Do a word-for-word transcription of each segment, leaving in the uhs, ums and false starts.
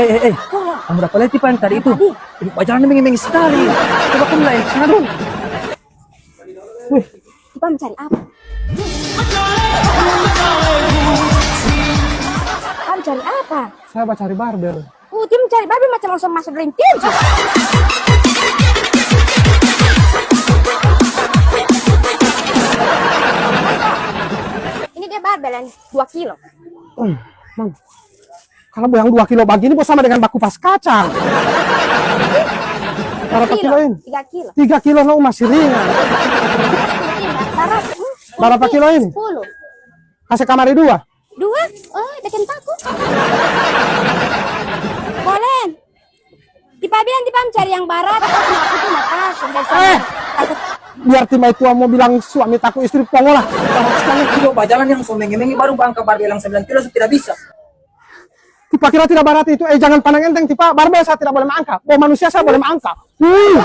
Eh, eh, kamu dapa lia tipa yang tadi itu? Tadi. Ini bajalan menge-menge skali. Coba kamu lain sana dong. Wih. Tipa mo cari apa? Kamu cari apa? Saya mo cari barbel. Uh, tim cari babi macam orang maso dalam tinju. Ini dia barbel yang dua kilo. Hmm, Mang. Kalau yang dua kilo bagini, bos, sama dengan baku pas kacang. Berapa kilo ini? Tiga kilo. Tiga kilo, no, masih ringan. Berapa kilo ini? Sepuluh. Kasih kamari dua. Dua? Oh, bikin takut. Boleh. Tipa bilang tipa mo cari yang barat, aku tuh nggak takut. Eh, biar timai tua mo bilang suami takut istri pongo lah. Sekarang juga bajalan yang so menge-menge baru angka barbel yang sembilan kilo so tidak bisa. Tipa kira tidak barat itu, eh, jangan pandang enteng, tipa barbel saya tidak boleh maangka. Oh, manusia saya boleh maangka. Hmm.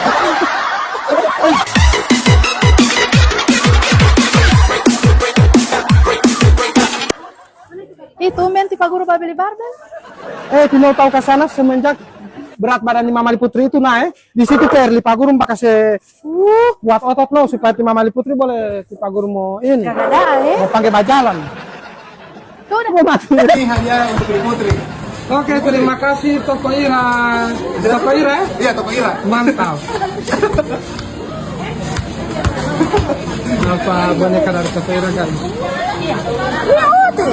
Ih, tumben tipa guru babeli barbel. Eh, Tino tau ka sana semenjak berat badan ni Mama Liputri itu nae, di situ Perli pa guru mo kase, uh, kuat otot lo supaya ti Mama Liputri boleh tipa guru mo ini. Mo pangge bajalan. Tuh, udah. Mau mati. Ini hadiah untuk Liputri. Oke, terima kasih Toko Ira. Toko Ira, ya? Iya, Toko Ira. Mantap. Apa boneka dari Toko Ira, kan? Iya, oh, tuh.